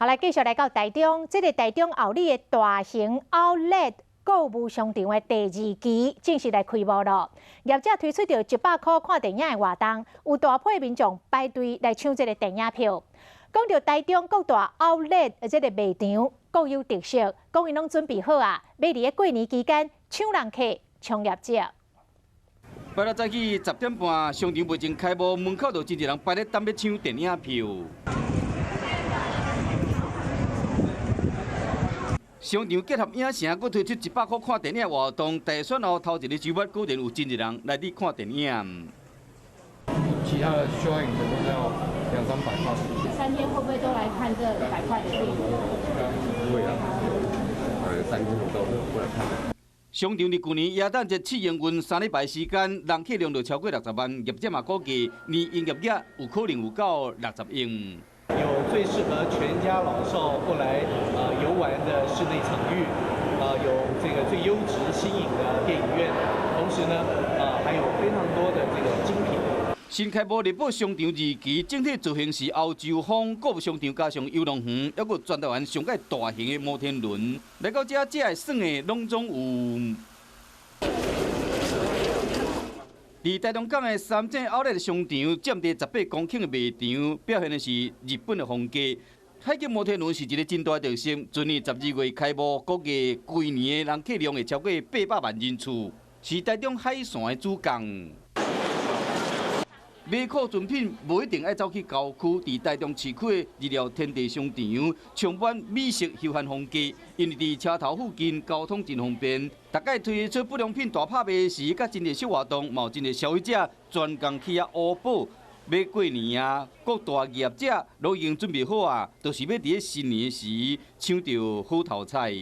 好來，繼續來到台中，這个台中后里的大型 Outlet 購物商場的第二期正式來開幕囉。業者推出著100箍看電影的活動，有大批民眾排隊來搶這个電影票。講著台中各大 Outlet 這个賣場各有特色，講𪜶攏準備好啊，欲佇咧過年期間搶人客、衝業績。拜六早起10點半，商場未前開幕，門口就真濟人排咧等欲搶電影票。商場結合影城，閣推出100箍看電影活動。大選後頭一个週末，果然有真濟人來佇看電影。其他的秀影城都要兩三百塊。3天會不會都來看這100塊的電影？會啊，3天都過來看。商場佇舊年耶誕節試營運3禮拜時間，人客量就超過60萬，業者嘛估計年營業額有可能有到60億。有最適合全家老少過來遊玩的室內場域，有這個最優質新穎的電影院，同時呢，還有非常多的這個精品。新開幕麗寶商場二期整體造型是歐洲風，購物商場加上遊樂園，猶閣全台灣上蓋大型的摩天輪。來到這，這會耍的攏總有。佇台中港的三井奧萊商場，佔地18公頃的賣場，表現的是日本的風格。海景摩天輪是一个真大特色。今年12月開幕，估計規年的人客量會超過800萬人次，是台中海線的主角。買庫存品無一定愛走去郊區，佇台中市區的日料天地商場，充滿美式休閒風格。因為佇車頭附近交通真方便，逐擺推出不良品大拍賣時，佮真濟小活動，嘛有真濟消費者專工去遐挖寶欲過年啊！各大業者攏已經準備好啊，就是欲佇咧新年時搶著好頭彩。